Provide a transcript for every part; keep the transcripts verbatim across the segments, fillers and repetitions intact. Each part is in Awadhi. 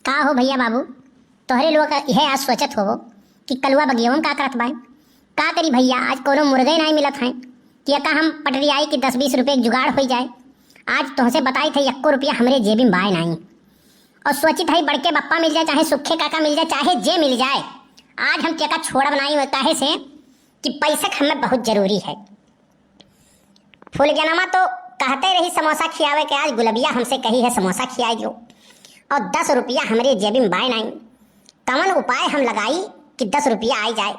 का हो भइया बाबू, तोहरे लोग का इहे आज सोचत होबो कि कलुआ बगियवन का करत बाय? का करी भइया, आज कोनो मुर्गे नाई मिलत हैं कि एका हम पटरी आई कि दस बीस रुपये के जुगाड़ होई जाए। आज तोहसे बताई थे, एक्को रुपया हमरे जेबी में बाय नाई। और सोचित है, बड़के बप्पा मिल जाए, चाहे सुखे काका मिल जाए, चाहे जे मिल जाए, आज हम तेका छोड़ब नाई। काहे से कि पैसे के हमें बहुत जरूरी है। फुलगेनवा तो कहते रही समोसा खियावे के, आज गुलबिया हमसे कही है समोसा खियाई दियो और दस रुपया हमरे जेबी में बाय नाई। कवन उपाय हम लगाई कि दस रुपया आई जाए?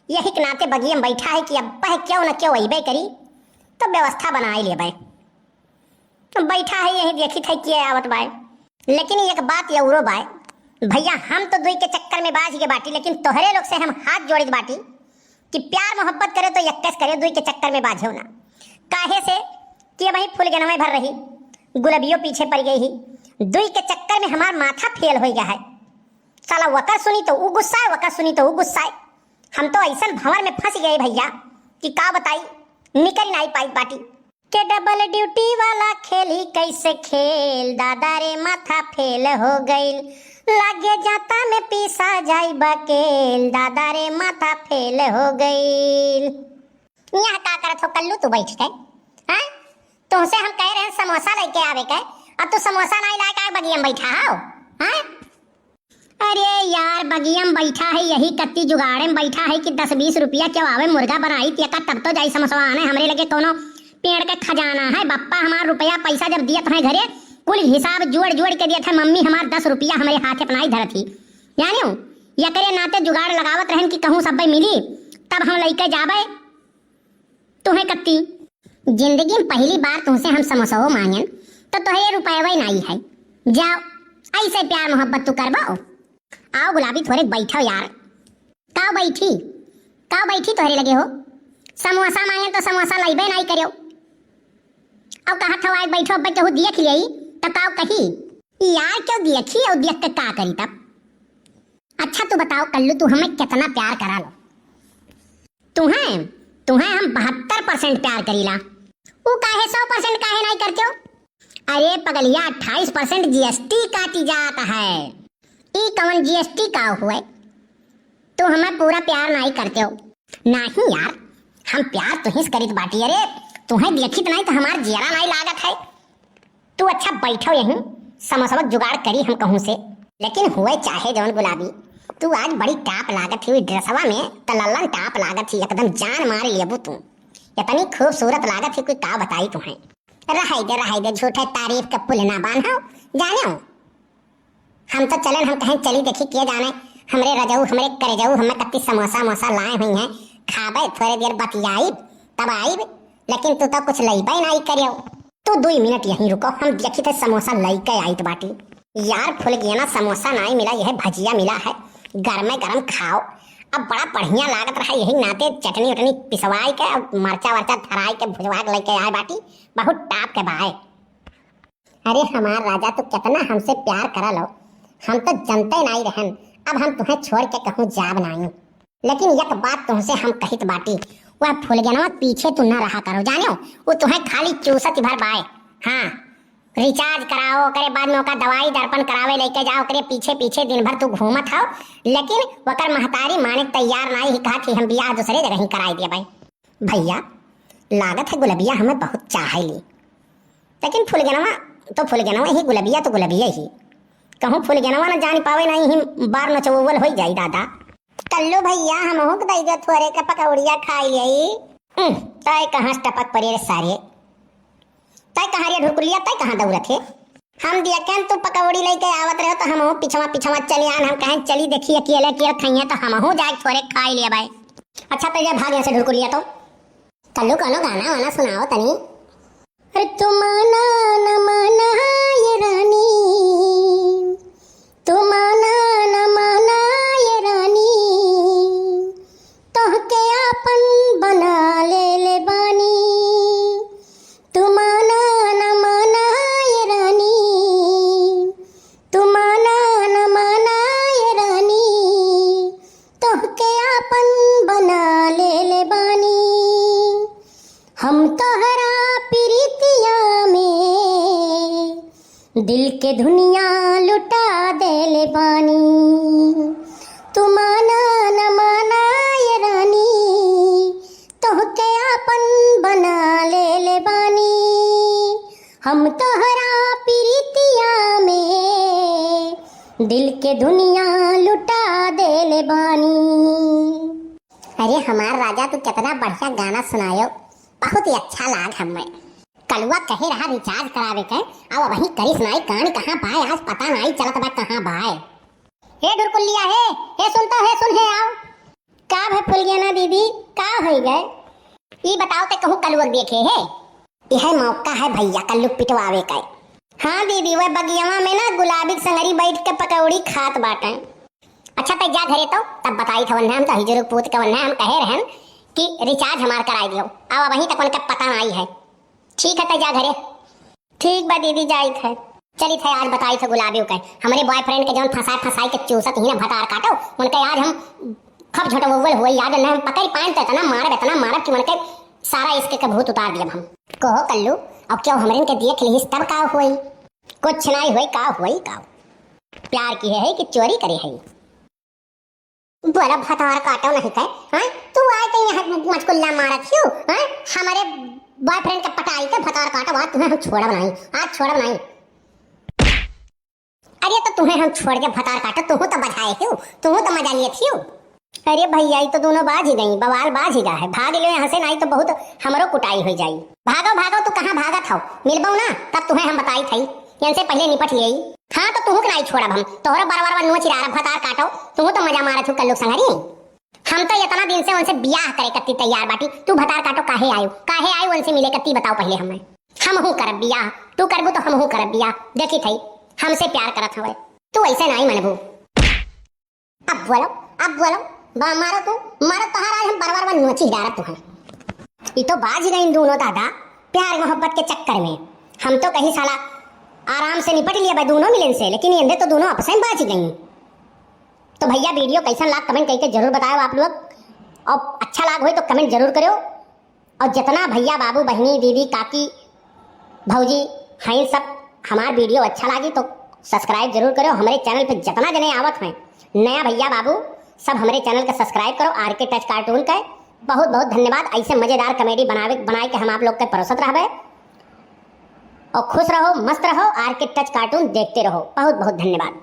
यही के नाते बगिया में बैठा है कि अब क्यों न क्यों अइबे करी, तो व्यवस्था बनाए लेबे। तो बैठा है यही, देखी थे के आवत बाय। लेकिन एक बात औरो बाय भइया, हम तो दुई के चक्कर में बाझ गए बाटी, लेकिन तोहरे लोग से हम हाथ जोड़ित बाटी कि प्यार मोहब्बत करे तो यक्कस करे, दुई के चक्कर में बाझो ना। काहे से कि अबहीं फुलगेनवे भर रही, गुलबियो पीछे पड़ गई ही। दुई के चक्कर में हमार माथा फेल होई गया है। साला वकर सुनी तो ऊ गुस्साए, वकर सुनी तो ऊ गुस्साए। हम तो ऐसन भंवर में फंस गए भइया कि का बताई, निकल नाई पाई बाटी। के डबल ड्यूटी वाला खेली कैसे खेल, दादा रे माथा फेल हो गइल। लागे जाता में पीसा जाई बकेल, दादा रे माथा फेल हो गइल। यहाँ का करत हो कल्लू तू बैठ के? हाँ, तुमसे हम कह रहे हैं समोसा लेके आवे के, अब तू समोसा नाई लाए का बगिया में बैठा हो? हाँ, अरे यार, बगिया में बैठा है, यही कत्ती जुगाड़े में बैठा है कि दस बीस रुपया क्यों आवे, मुर्गा बनाई तेका, तब तो जाई समोसवा आने। हमरे लगे कोनो पेड़ के खजाना है, बप्पा हमार रुपया पैसा जब दियत है घरे, कुल हिसाब जोड़ जोड़ के दियत है, मम्मी हमार दस रुपया हमरे हाथे अपनाई धरत ही, जानियो, यकरे नाते जुगाड़ लगावत रहन कि कहूँ सब्बे मिली, तब हम लइके जाबे। तुहे कत्ती, जिंदगी में पहली बार तुहसे हम समोसवो मांगन, तो तोहे रुपयवे नाई है। जाओ, ऐसे प्यार मोहब्बत तू करबो? आओ गुलाबी, थोरे बैठो यार। काव बैठी, काव बैठी तोहरे लगे हो? समोसा मांगन तो समोसा लइबे नाई करियो। अब कहत हो आज बैठो, अब केहू देख लेई, तो काव कही? यार, क्यों देखी और देख के का करी तब? अच्छा तू बताओ कल्लू, तू हमें कितना प्यार करा लो? तुहें, तुहें हम बहत्तर परसेंट प्यार करीला। ऊ काहे सौ परसेंट काहे नाई करते हो? अरे पगलिया, अट्ठाईस परसेंट जीएसटी काटी जात है। ई कवन जीएसटी का हुए? तू हमें पूरा प्यार नाई करते हो। नाहीं यार, हम प्यार तुहिस करित बाटी। अरे, तुहें देखित नाई तो हमार जियरा नाई लागत है। तू अच्छा बैठो यहीं, समोसवा जुगाड़ करी हम कहूँ से। लेकिन हुए चाहे जवन गुलाबी, तू आज बड़ी टाप लागत ही ड्रेसवा में, त लल्लन टाप लागत ही, एकदम जान मार लेबू तू। इतनी खूबसूरत लागत ही, कोई का बताई तुहें। रहाई दे, रहाई दे, झूठे तारीफ के पुल ना बांधो, जाने हो। हम तो चलन, हम कहें चली देखी के जाने, हमरे रजऊ, हमरे करेजऊ, हमें कत्ती समोसा मोसा लाए हुई हैं, खाबे, थोड़े देर बतियाइब, तब आइब, लेकिन तू तो कुछ लइबे नाई करियो। तू दुई मिनट यहीं रुको, हम देखी थे समोसा लइके आइत बाटी। यार फुलगेना, समोसा नाई मिला, यह भजिया मिला है, गरमे गरम खाओ। अब बड़ा बढ़िया लागत रहा, यही नाते चटनी उटनी पिसवाई के, अब मरचा वरचा धराई के भुजवा के लइके आए बाटी, बहुत टाप के बाए। अरे हमार राजा, तू कितना हमसे प्यार करा लो, हम तो जनते नाई रहन, अब हम तुहें छोड़ के कहूँ जाब नाई। लेकिन एक बात तुहसे हम कहित बाटी, वह फुलगेनवा पीछे तू न रहा करो, जानो, वो तुहें खाली चूसत भर बाय। हाँ, रिचार्ज कराओ, ओकरे बाद में ओका दवाई दर्पण करावे लेके जाओ, ओकरे पीछे पीछे दिन भर तू घूमत हो, लेकिन ओकर महतारी माने तैयार नाई ही, कहा कि हम बियाह दूसरे जगह ही कराई दिया भाई। भैया, लागत है गुलबिया हमें बहुत चाहे ली, लेकिन फुलगेनवा तो फुलगेनवा ही, गुलबिया तो गुलबिया ही। कहूँ फुलगेनवा न जान पावे, नहीं ही बार नचवल होई जाई दादा। कल्लू भैया, हमहू के दई दे थोरे के पकौड़िया खाई लेई। उह, तय कहाँ से टपक पड़े रे सारे? तय कहाँ रे ढुरकुलिया, तय कहाँ दौड़त है? हम दिया केन तू पकौड़ी लेके आवत रहे तो हमहू पिछवा पिछवा चली आन, हम कहें चली देखी अकेले के खइया तो हमहू जाए थोरे खाई ले भाई। अच्छा तो ये भाग यहाँ से ढुरकुलिया तो। कल्लू कौनो गाना वाना सुनाओ तनी। अरे तू माना न माना ये रानी, तू माना न माना ये रानी, तोहके आपन बना ले ले बानी। तू माना न माना ये रानी, तू माना न माना ये रानी, तोहके आपन बना ले ले बानी। हम तोहरा प्रीतिया में दिल के दुनिया लुटा दे। ले बानी। तू माना न माना ये रानी, तोहके आपन बना ले ले बानी। हम तोहरा प्रीतिया में दिल के दुनिया लुटा दे ले बानी। अरे हमार राजा, तू कितना बढ़िया गाना सुनायो, बहुत ही अच्छा लाग हमें। कलुआ कहे रहा रिचार्ज करावे के, अब वही करिस नाई, कान कहाँ बाय, आज पता नाई चलत बा कहाँ बाय। हे ढुरकुल्लिया हे, हे सुन तो, हे सुन, हे आओ। का भे फुलगेना दीदी, का होई गए? ई बताओ ते कहूँ कलुआ देखे हे? यह मौका है भैया कल्लू पिटवावे का। हाँ दीदी, वह बगियावा में ना गुलाबी के संगरी बैठ के पकौड़ी खात बाटे। अच्छा तै जा घरे तो, तब बताई था वन्ना हम तो हिजुरुक पूत के वन्ना हम कहे रहन कि रिचार्ज हमार कराई दियो, अब वहीं तक उनका पता नाई है। ठीक है तै जा घरे। ठीक बा दीदी, जाइत है। चलित है, आज बताई थे गुलाबी के, हमरे बॉयफ्रेंड के जौन फंसाए फंसाए के चूसत ही ना भतार काटो, उनके आज हम खूब झोंटवल होई, आज उन्हें हम पकड़ पाएन तो इतना मारब, इतना मारब कि उनके सारा इश्क के भूत उतार दियब हम। कहो कल्लू, अब क्यों हमरे के देख लिहिस तब का होई? कुछ नाई होई, का होई का? प्यार की है कि चोरी करे है? बोला भतार काटो नहीं के, हाँ? तू आए तो यहाँ मचकुल्ला मारत हियो, हाँ? हमारे बॉयफ्रेंड के पटाई के भतार काटो, आज तुम्हें हम छोड़ब नहीं, आज छोड़ब नहीं। अरे तो तुम्हें हम छोड़ के भतार काटो, तुहू तो बजाए हियो, तुहू तो मजा लिए हियो। अरे भैया, ई तो दोनों बाज ही गई, बवाल बाज ही गा है, भाग लो यहाँ से, नहीं तो बहुत हमरो कुटाई हो जाई। भागो भागो, तू कहाँ भागत हो? मिलबो ना तब तुम्हें हम बताई थई, इनसे पहले निपट लिए। हाँ तो तुहू के नहीं छोड़ब हम, तोहरा बार बार नोच रहा भतार काटो, तुहू तो मजा मारत हो कल्लू संगरी। हम तो इतना दिन से उनसे बियाह करे कत्ती तैयार बाटी, तू भतार काटो काहे आयो, काहे आयो उनसे मिले कत्ती बताओ पहले हमें। हमहू करब बियाह, तू करबू तो हमहू करब बियाह, देखी थई हमसे प्यार करत हवे, तू ऐसे नहीं मनबू। अब बोलो, अब बोलो, बा-, मारो तू, मारो तोहार आज हम बरबर बन नोची डारत तुहन। ई तो बाज गई दोनों दादा, प्यार मोहब्बत के चक्कर में। हम तो कहीं साला आराम से निपट लिया बा दोनों मिलन से, लेकिन इनके तो दोनों आपस में बाज गई। तो भैया वीडियो कैसन लाग कमेंट करके जरूर बताओ आप लोग, और अच्छा लाग होई तो कमेंट जरूर करो। और जितना भैया बाबू बहिनी दीदी काकी भौजी हैं सब, हमार वीडियो अच्छा लागी तो सब्सक्राइब जरूर करो। हमारे चैनल पे जितना जने आवत हैं नया भैया बाबू, सब हमारे चैनल के सब्सक्राइब करो, आर के टच कार्टून के। बहुत बहुत धन्यवाद। ऐसे मजेदार कॉमेडी बनावे बनाए के हम आप लोग के परोसत रहबे। और खुश रहो, मस्त रहो, आर के टच कार्टून देखते रहो। बहुत बहुत धन्यवाद।